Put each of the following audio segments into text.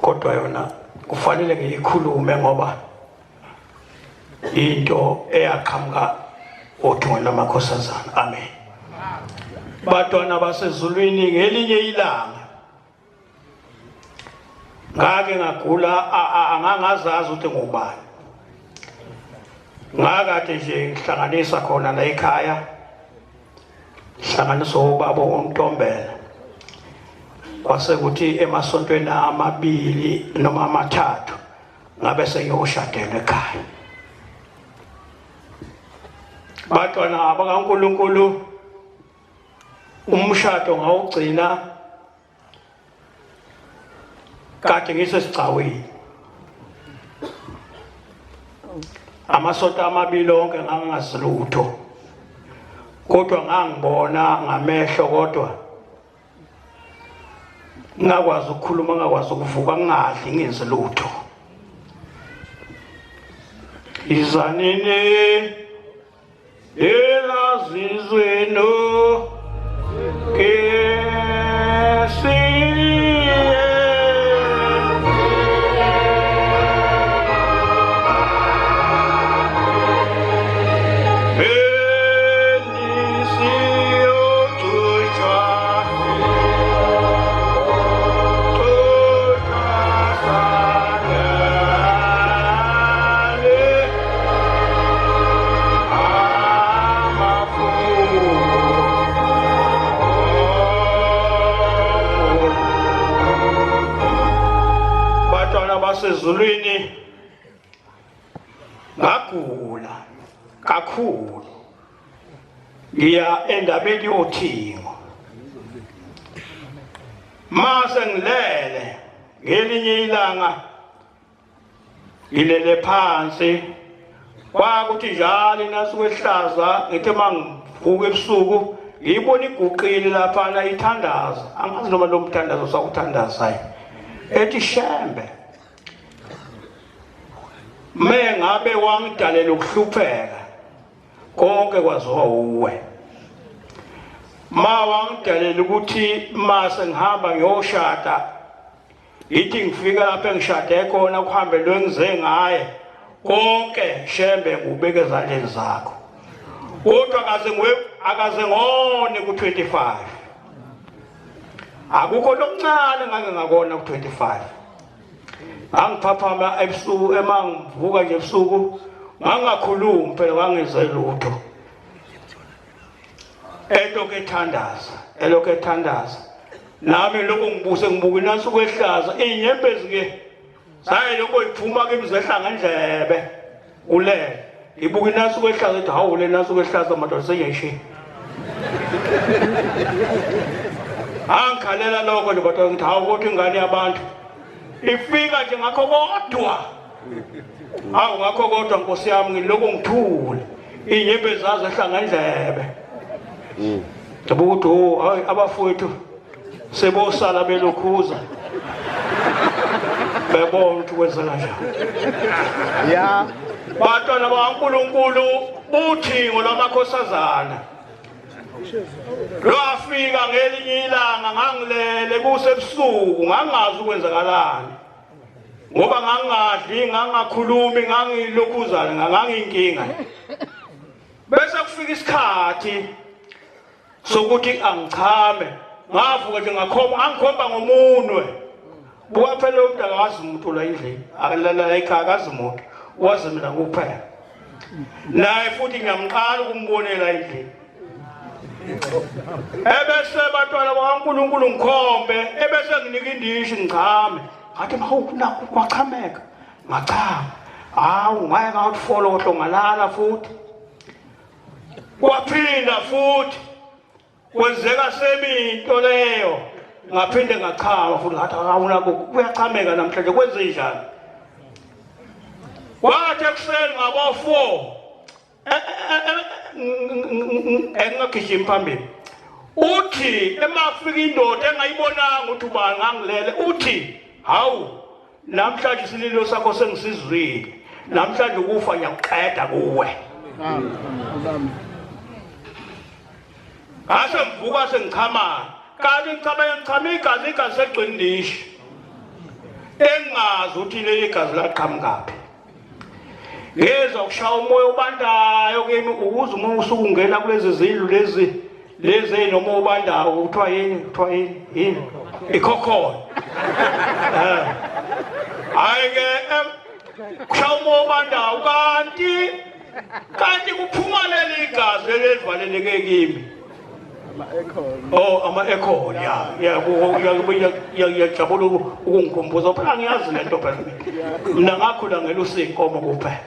Kodwa yona kufanele ngiyikhulume ngoba into eyaqhamuka othungweni lwamakhosazana. Amen. Batwana basezulwini, ngelinye ilanga ngake ngagula, angangazazi ukuthi ngubani. Ngakade nje ngihlanganisa khona la ekhaya, hlanganisa ubaba uNtombela, kwase kuthi emasontweni amabili noma amathathu ngabe sengiyoshadelwa ekhaya. Batwana abakaNkulunkulu, umshado ngawugcina kade ngisesigcawini amasonto amabili onke, ngangingazi lutho, kodwa ngangibona ngamehlo, kodwa ngingakwazi ukukhuluma, ngingakwazi ukuvuka, ngingadli, ngingenzi lutho. Izanini elazizwenu Bantwana basezulwini, ngagula kakhulu, ngiya endabeni yothingo. Mase ngilele ngelinye ilanga, ngilele phansi, kwakuthi njalo inasuku ehlaza, ngithe mangivuka ebusuku ngiyibona iguqile laphana ithandaza. Angazi noma lo mthandazo sawuthandazayo, ethi, "Shembe, me ngabe wangidalela ukuhlupheka, konke kwaziwa uwe. Ma wangidalela ukuthi mase ngihamba ngiyoshada, ithi ngifika lapho engishade khona kuhambe lo engize ngaye, konke Shembe ngubeke ezandleni zakho." Kodwa akaze ngwe akaze ngone ku-25, akukho lokuncane ngake ngakona ku-25. Ngangiphaphama ebusuku, ema ngivuka nje ebusuku ngangakhulumi phela, ngangenze lutho. Elokhu ethandaza, elokhu ethandaza, nami lokho ngibuse ngibuka inansuku ehlaza, iy'nyembezi ke zaye lokho iphuma kimi zehla ngendlebe ulele. Ngibuka inansuku ehlaza, ethi, "Hawu, le nansuku ehlaza madoda, sengiyayishiya." Angikhalela lokho nje kodwa, ngithi, "Hawu, kodwa ingane yabantu ifika nje ngakho." Kodwa hawu, ngakho kodwa nkosi yami, ngilokhu ngithule, iy'nyembezi zazo ehla ngendlebe. Ngibuka ukuthi, oh hayi, abafowethu sebosala belokhuza bebona ukuthi kwenza kanjani. Ya. Bantwana bakaNkulunkulu, uthingo lwamakhosazana lwafika ngelinye ilanga. Ngangilele kusebusuku, ngangazi ukwenzakalani ngoba ngangadli, ngangakhulumi, ngangilokhuzana, ngangiyinkinga. Bese kufika isikhathi sokuthi angichame, ngavuka nje ngakhomba, ngangikhomba ngomunwe. Buka phela, umuntu akazi umuntu la endlini, akalala ekhaya, akazi umuntu, wazi mina kuphela. Naye futhi ngiyamqala ukumbonela endlini. Ebese bantwana bakaNkulunkulu, ngikhombe, ebese nginika indishi ngichame. Ngathi, "Mawu, nakho kwachameka." Ngachama, hawu, ngaye ngathi folohlo, ngalala futhi. Kwaphinda futhi kwenzeka seminto leyo, ngaphinde ngachama futhi. Ngathi, "Akawuna, kuyachameka namhlanje, kwenze njani?" Kwathi ekuseni ngabo-4 engingagijimi phambili, uthi emafika indoda engayibonanga ukuthi ubani, ngangilele, uthi, "Hawu, namhlanje isililo sakho sengisizwile, namhlanje ukufa ngiyakuqeda kuwe." Ngase ngivuka, sengichama, kanti ngichama, ngichama igazi, igazi segcwini ndishi. Ngangazi ukuthi leli gazi laqhamukaphi. Ngezwa kushaya umoya obandayo kimi ukuze uma usukungena kulezi zindlu lezi lezi noma obandayo kuthiwa yini kuthiwa yini yini ikhokhona. Eh. Hayi ke kushaya umoya obandayo kanti kanti kuphuma leli gazi lelivaleleke kimi. Oh ama-aircon ya ya ngiyajabula ukungikhumbuza phela ngiyazi lento phela mina ngakhula ngelusa iy'nkomo kuphela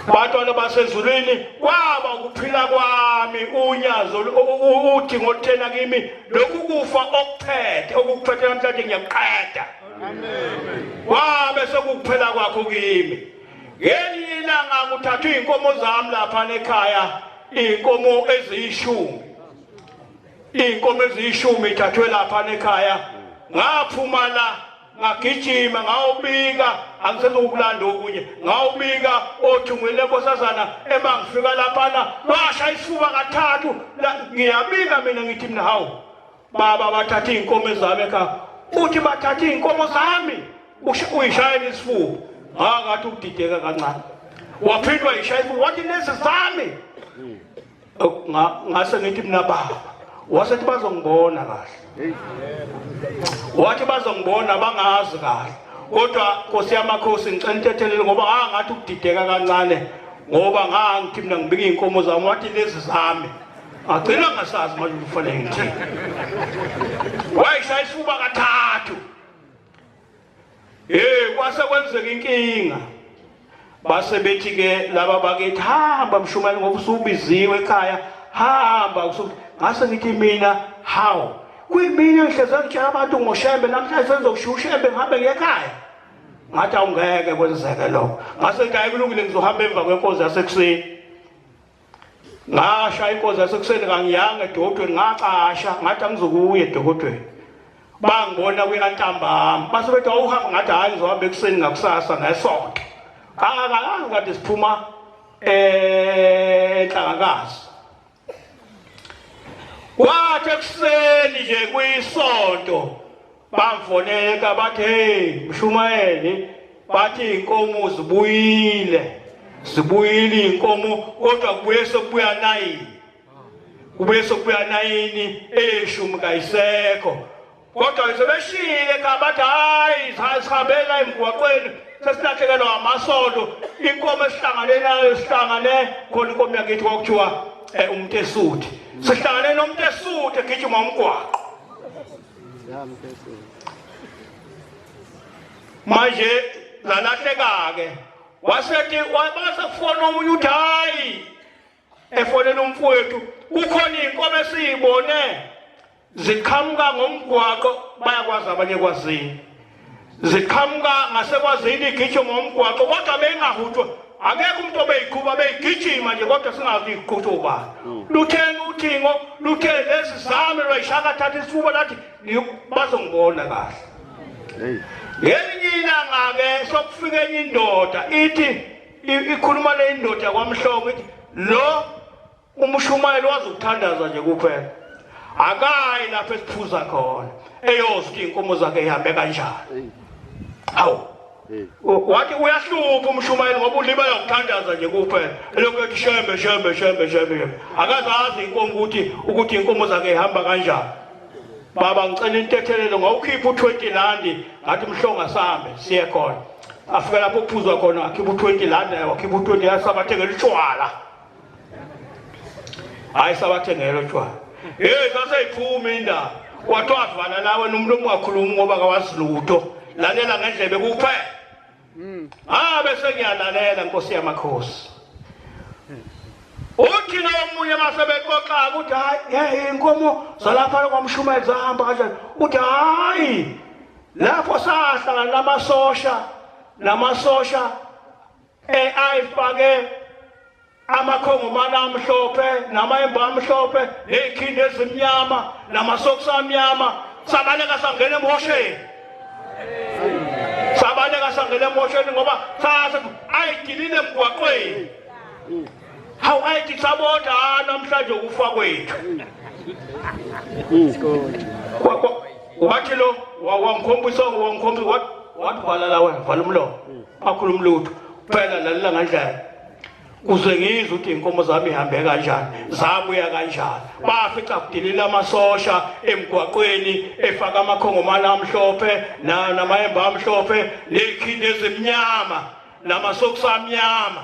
bantwana basezulwini kwaba ukuphila kwami unyazo uthi ngothena kimi lokhu kufa okuphethe okukuphethe namhlanje ngiyakuqeda kwabe sekukuphela kwakho kimi ngelinye ilanga kuthathwa iy'nkomo zami lapha ekhaya iy'nkomo eziyishumi iy'nkomo eziyishumi ithathwe lapha ekhaya ngaphuma la ngagijima ngawubika angisezokulanda okunye ngawubika othungwini lenkosazana ema ngifika laphana lwasha isifuba kathathu ngiyabika mina ngithi mina hawu baba bathatha iy'nkomo ezami ekhaya uthi bathatha iy'nkomo zami uyishayela isifuba ngakathi ukudideka kancane waphindwa yishaya isifuba wathi lezi zami ngase ngithi mina baba wasethi bazongibona kahle wathi bazongibona bangazi kahle kodwa nkosi yamakhosi ngicela intethelelo ngoba ngangathi ukudideka kancane ngoba ngangithi mina ngibika iy'nkomo zami wathi lezi zami agcina ngasazi manje kufanele ngithini wayishaya isifuba kathathu hey kwase kwenzeka inkinga base bethi ke laba bakithi hamba mshumayeli ngoba usubiziwe ekhaya hamba ngase ngithi mina how kuyimina ngihleze ngitshela abantu ngoshembe namhlanje sengizokushiya ushembe ngihambe ngiye ekhaya ngathi awungeke kwenzeke lokho ngase ngithi hayi kulungile ngizohamba emva kwenkonzo yasekuseni Ngasha inkonzo yasekuseni kangiyanga edokotweni ngacasha ngathi angizokuya edokotweni. Bangibona kuyantambama base bethi awuhamba ngathi hayi ngizohamba ekuseni ngakusasa ngesonto. Akakazi kade siphuma enhlangakazi. Wathi ekuseni nje kuyisonto Bamfoneka bathi hey mshumayeli bathi inkomo zibuyile zibuyile inkomo kodwa kubuye sokubuya nayini kubuye sokubuya nayini eyeshumi kayisekho kodwa sebeshile ka bathi hayi sihambela emgwaqweni sesilahlekelwa amasonto inkomo esihlangane nayo sihlangane khona inkomo yakithi kwakuthiwa eh, umntesuthi sihlangane nomntesuthi egijima umgwaqo manje zalahleka-ke wasethi wabase kufona omunye uthi hhayi efonela umfowethu kukhona iy'nkomo esiyibone ziqhamuka ngomgwaqo bayakwazi abanye kwazini ziqhamuka ngasekwazini igijima ngomgwaqo kodwa beyingahutshwa akekho umuntu obeyiqhuba beyigijima nje kodwa singazi iqhutsha ubani lutheni uthingo luthe lezi zami lwayishaka thatha isifuba lathi bazongibona kahle ngelinye ilanga-ke sokufika enye indoda ithi ikhuluma le indoda kwamhlongo ithi lo Umshumayeli wazi ukuthandaza nje kuphela. Akayi lapho esiphuza khona. Eyoza ukuthi inkomo zakhe ihambe kanjani. Hawu. Wathi uyahlupha umshumayeli ngoba ulibala ukuthandaza nje kuphela. Elokhu ethi shembe shembe shembe shembe. Akazazi inkomo ukuthi ukuthi inkomo zakhe ihamba kanjani. Baba ngicela intethelelo ngawukhipha u20 rand ngathi mhlonga sambe siye khona. Afika lapho kuphuzwa khona akhipha u20 rand naye wakhipha u20 rand sabathengela utshwala. Hayi sabathengela utshwala. Hey saseyiphuma indaba. Kwathiwa vala la wena umuntu ongakhulumi ngoba kawazi lutho. Lalela ngendlebe kuphela. Ah bese ngiyalalela Nkosi yamakhosi. Uthi nomunye mase bexoxa ukuthi hayi hey inkomo zalapha kwamshumayeli zahamba kanjani. Uthi hayi lapho sahlangana namasosha namasosha ayifake amakhongomane amhlophe namayembe amhlophe ney'khindi ezimnyama namasokisi amnyama sabaleka sangena emhosheni sabaleka sangena emhosheni ngoba sase ayidilile emgwaqweni hawu ayithi sabona namhlanje ukufa kwethu wathi lo wangikhombisa wangikhombisa Wathi vala la wena, vala umlomo. Akhuluma lutho. Phela lalela ngandlela. Kuze ngizwe ukuthi inkomo zami ihambe kanjani, zabuya kanjani. Bafica kudilila amasosha emgwaqweni efaka amakhongomane amhlophe namayembe amhlophe nezikhindi ezimnyama namasokisi amnyama.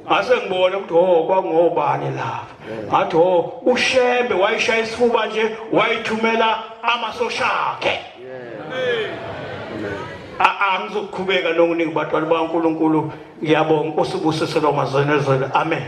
Ngase ngibona ukuthi oh kwakungobani lapha. Ngathi oh uShembe wayishaya isifuba nje wayithumela amasosha akhe. Angizoqhubeka nokuningi batwana baNkulunkulu ngiyabonga Nkosi ubusise lo mazenezele. Amen.